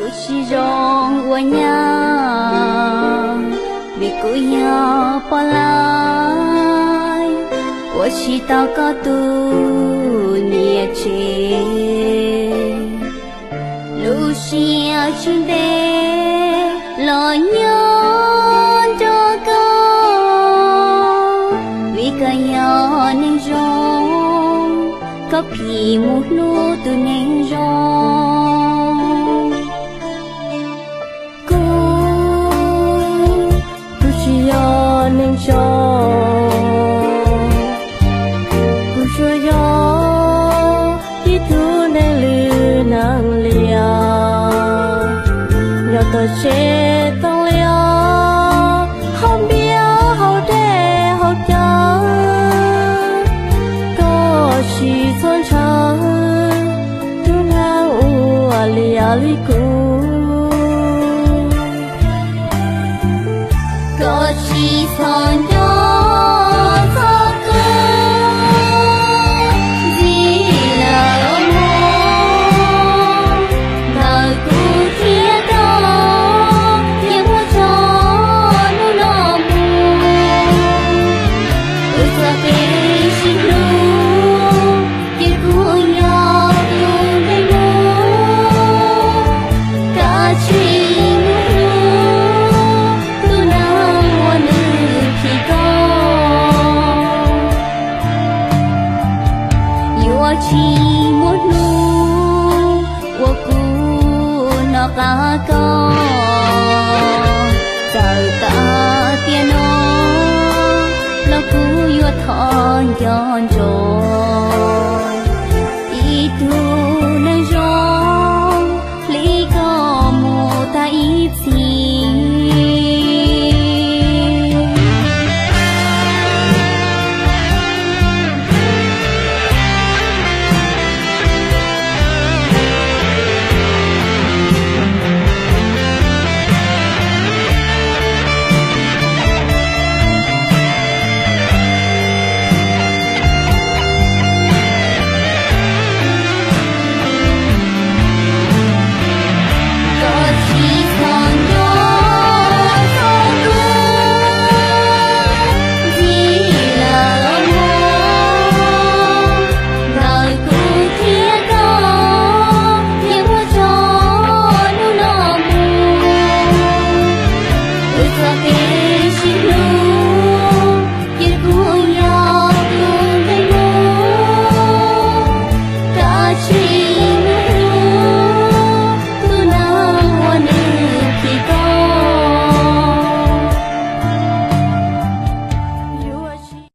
Kuv tsis zoo ua nyab, vim kuv yog poj laib, ua tsis tau koj tus niam tsev. Lub siab tsis ntev los nyob nrog koj, vim koj yog neeg zoo, koj phim mus hlub tus neeg zoo. Kuv, kuv tsis yog neeg zoo, kuv tsuas yog ib tug neeg lwj neeg liam, nyob tom tsev tau liam, haus npias haus dej haus cawv, koj tsis txhob ntshaw tus neeg uas liam li kuv. Koj tsis txhob nco txog kuv, txij lawm mus ntawm kuv thiab koj, cia muab tso hnub no mus. Wb txoj kev sib hlub ces kuv yog tus nqe mus, kav tsij mus hlub tus neeg uas nws phim koj. Yuav tsis muaj hnub uas kuv hnov qab koj, txawm tas tiam no los kuv yuav thov nco ntsoov.